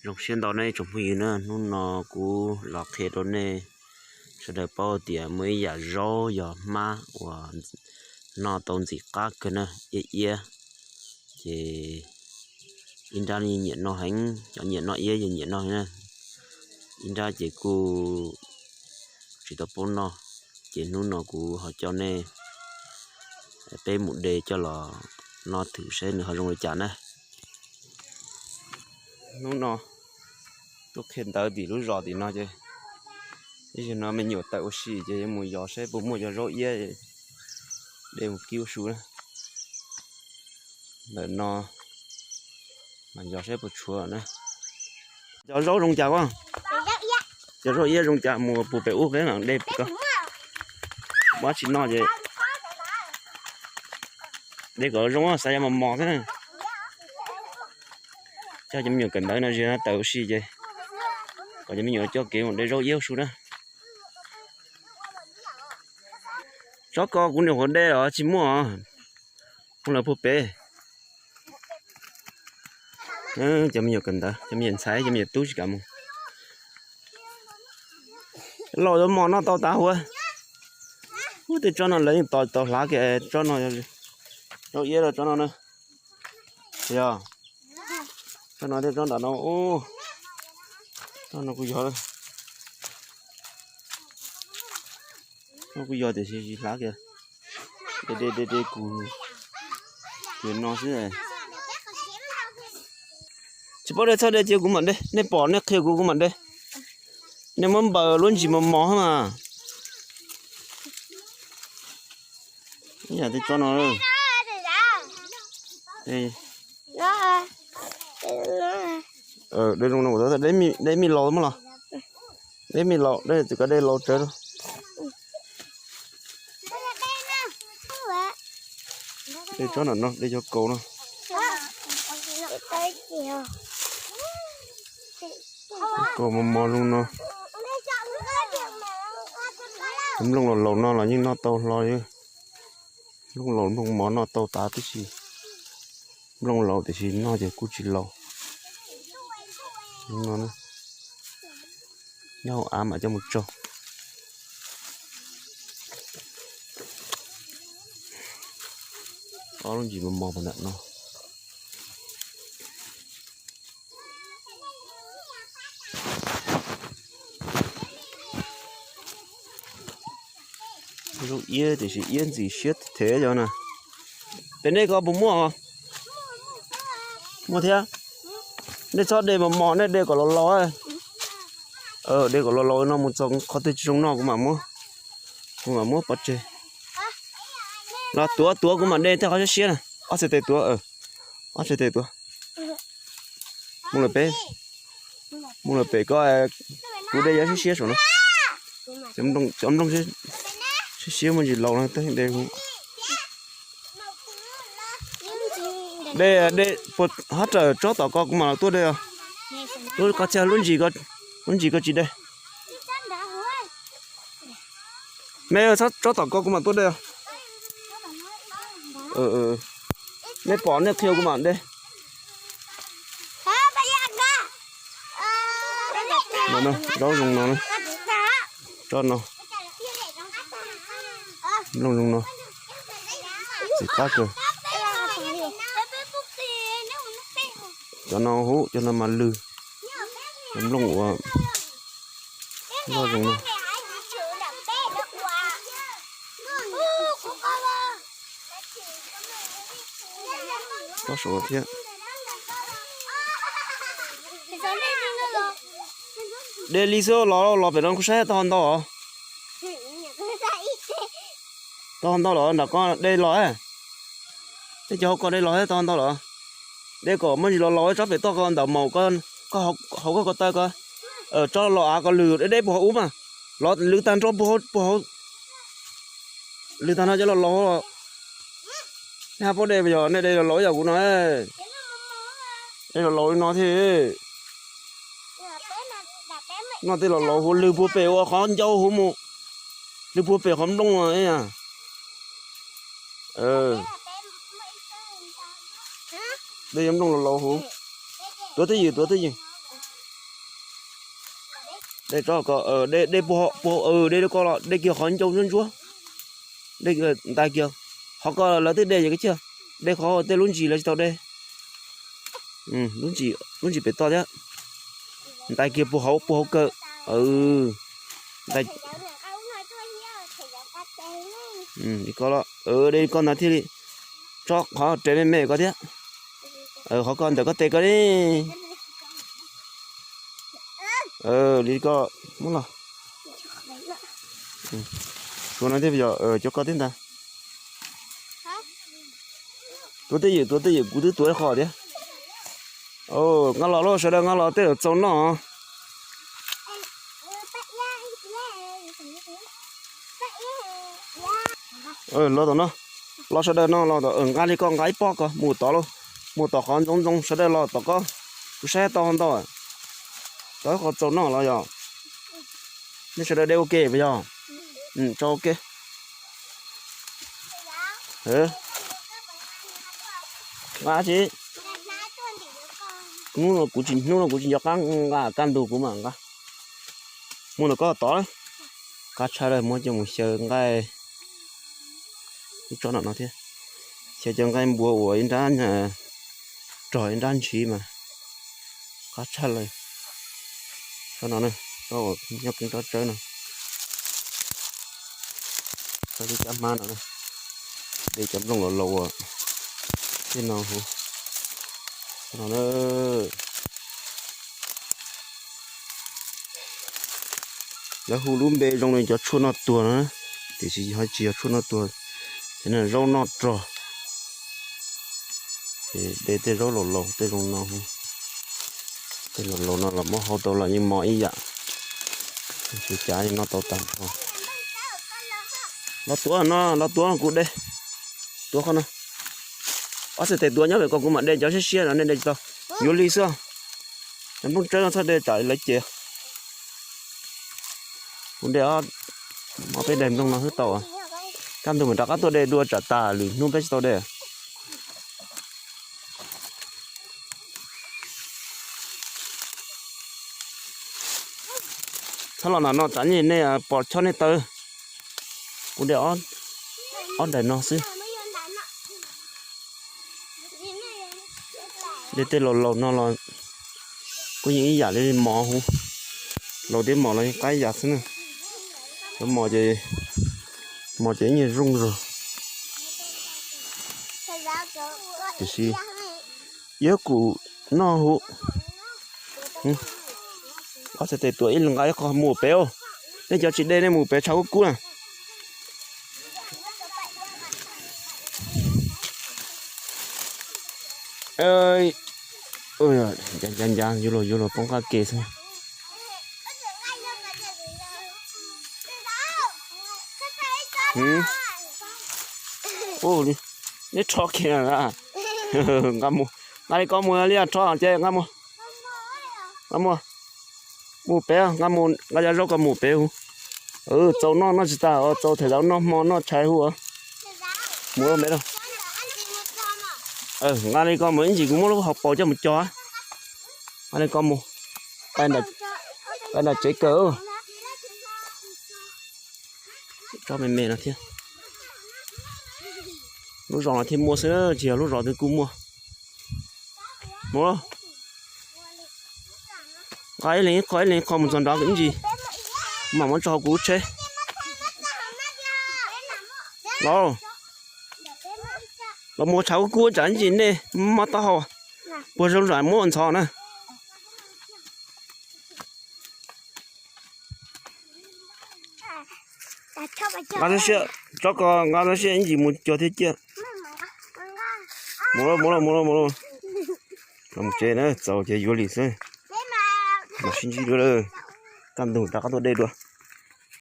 Zoo siab ntau nej tsoom phooj ywg na, hnub no kuv los qhia rau nej sawv daws paub tias muaj ib yam zaub yog hmab uas noj tau ntxim qab kawg na, iab iab. Ces ib nrab nyiam noj heev, cov nyiam noj iab yeej nyiam noj heev na. Ib nrab ces kuj tsis tau paub noj, ces hnub no kuv ho coj nej, peb mus de coj los noj thwm seb nws ho zoo li cas na. Hnub no tuaj qhia ntawv tim lub zos tim no ces, ib zaug no me nyuam tawm ua si ces yuav mus yos saib puas muaj cov zaub iab, de mus kib ua su na. Ntawm no mas yos saib puas tshuav na. Cov zaub zoo cas a? Cov zaub iab zoo cas mus puag pem ub peb mam de pem ko. Muab tsis noj ces de kom zoo, xav yog mos mos xwb na. Coj cov me nyuam kawm ntawv no ziag no tawm ua si ces kom cov me nyuam coj kev mus de zaub iab ua su na. Tsob ko kuv nyuam qhuav de los tsis muaj, mus lawm puag pem. Cov me nyuam kawm ntawv, cov me nyuam ntxhais, cov me nyuam tub tsis kam mus. Laus yuav mos noj tau tav huv. Ub, tej tsob no lawv yeej tos tau hlav kiag tsob no, zaub iab rau tsob no na. Yog tsob no thiab tsob ntawm no, tsob no kuj yog, no kuj yog tiam sis tsis hlav kiag. De de de de kuv no xwb. Tsis paub de txhob de cia kuv mam de, nej pom nej qhia kuv kuv mam de. Nej muab npaws lub ntsis mos mos mas. Ib yam tej tsob no. De zoo no, de me laus mog los? De me laus, de tsis kov de laus tsawv. De tsob ntawm no, de cov kaus no. Kaus mos mos zoo no. Cov nplooj laus laus no los yeej noj tau hlo li. Nplooj laus nplooj mos noj tau tav tib si. Nplooj laus tiam sis noj ces kuj tsis laus. Nyob hauv av mam coj mus tsau. Ob lub ntsis mos mos puag nram no. Zaub iab tiam sis iab ntxim siab thev yog na. Pem nej ko puas muaj? Muaj thiab. Nej txhob de mos mos, nej de kom laus laus. De kom laus laus no mus txog qhov twg tsis zoo noj kuv mam muab, kuv mam muab pov tseg. Los tuav tuav kuv mam de tej qhov siab siab na. Ob txhais tes tuav, ob txhais tes tuav. Mus lawm pem, mus lawm pem ko, kuv de cov siab siab saum no. Cov nplooj siab siab muaj ntsis laus no tej de. De, de, hab rawm tsob tom ko kuv mam los tuaj de os. Lub ko txhia lub ntsis, lub ntsis ko tsis de. Me, tsob tom ko kuv mam tuaj de os. Nej pom nej qhia kuv mam de. Zaub zoo no, tsob no, nplooj zoo no, txiv qab kawg. Cov no huv, cov no mas lwg, cov nplooj uas nplooj zoo no. Tsob saud thiab. De li xwb, los los pem no kuv saib tau ntau os. Tau ntau los nram ko de los. Tej cov hauv ko de los tau ntau los. De kom muaj ntsis los laus tsob pem toj ko ntawm maum, hauv koj ko taw ko. Tsob los av ko lwg deb deb puag hauv ub mas. Los lwg tag nrho puag hauv, puag hauv. Lwg tag nrho cov los laus. Nej hab puab de yog nej de los laus yam kuv no. De los laus li no thiab. Noj tej los laus huv, lwg puag pem ua qhov ncau huv mus. Lwg puag pem qhov nplooj. De cov nplooj los laus huv. Tuav twj ywm, tuav twj ywm. De tso ko, de, de puag hauv, puag hauv, de rau ko los de kiag qhov ncoo ntsuab ntsuab. De ntais kiag. Qhov ko lawv twb de yog kiag, de qhov tej lub ntsis lawv tsis tau de. Lub ntsis, lub ntsis pem toj thiab. Ntais kiag puag hauv, puag hauv kawg. Ntais li ko los, de li ko ntawd thiaj li tso qhov res me me ko thiab. Qhov ko ntawm koj tes ko li. Li ko, muab los. Tua no thiab yog cov ko thiab ntag. Tua twj ywm, tua twj ywm, kuv twb tua ib qho thiab. Nqa los lauj, sawv daws nqa los tej zaum txaus noj. Los tom no, los sawv daws no los tom, nqa li ko nqa ib pob ko mus tom lauj, mus tom qhov ntxoov ntxoo sawv daws los tom ko, kuv saib tau ntau, tau ib qho txaus noj los yog. Nej sawv daws de ua ke puas yog? Tso ua ke. Nqa tsis, hnub no kuv tsis, hnub no kuv tsis nco qab nqa, kaj ntug kuv mam nqa. Muaj ntawm koj tod, qab tshaj lawm, muab coj mus xyaw nqaij. Ib tsob no no thiab, xyaw cov nqaij npua uas ib nrab rog ib nrab ntshiv mas qab tshaj lawm. Tsob no, tsob uas nyob keeb tsob tsawb no. Tsob cab hmab no, de cov nplooj laus laus uas tej no hu. Tsob no na, lawv hu lub npe zoo li cov tshuaj noj tuag no, tiam sis ho tsis yog tshuaj noj tuag, ces zaub noj rog. Ces de tej zaub laus laus tej zoo no, tej laus laus no los muab hau tau los yeej mos ib yam. Tsis cav yeej noj tau tag nrho. Los tuav no, los tuav no kuv de. Tuav qhov no. Ob txhais tes tuav nyob pem ko kuv mam de cov siab siab no nej de tsis tau. Yuav li xwb. Cov nplooj tsawb no txhob de tsam lawv ces. Kuv de ob, ob peb daim nplooj no xwb tau. Kaj ntug mam rov qab tuaj de dua tsam tas lwm hnub peb tsis tau de. Txhob los nram no tsam nej pom chob nej taw. Kuv de ob daim no xwb. De tej laus laus no los kuj yeej ib yam li mos hu. Laus thiab mos los yeej qab ib yam xwb na. Cov mos ces, mos ces ib nyuag zoo zog. Tiam sis yog kuv noj hu. Ob txhais tes tuav ib leeg nqa ib qho mus pem. Nej cov tsis de nej mus pem tshav kub kub na. Ncav ncav ncav, yuav luag yuav luag poob qab ke xwb. Neb rho kiag, nqa mus, nqa li ko mus li rho ces nqa mus, nqa mus, mus pem, nqa mus nqa cov zaub ko mus pem hu. Txaus noj noj tsis tas, txaus them zaub noj hmo noj tshais hu. Mus me, nqa li ko mus ib ntsis kuv muab lub hauv paus coj mus cog. Nqa li ko mus, pais nram tsev kawg. Tsob me me no thiab. Lub zos no thiaj muaj xwb, tsis yog lub zos twg kuj muaj. Mus, nqa ib leeg ib qho ib leeg ib qho mus txog nrad ib ntsis, mam muab tso hauv kuv lub tsheb. Los, los mus tshav kub kub tsam ib ntsis nej mob taub hau. Puag zoo zam muab ua ntxhov na. Nqa tsob ko, nqa tsob siab ib ntsis mus cuag thiab ciaj. Mus lauj, mus lauj, mus lauj, mus lauj. Los mus tsev na, txaus ces yuav li xwb. Mam sib ntsib dua lawm. Kaj ntug rov qab tuaj de dua.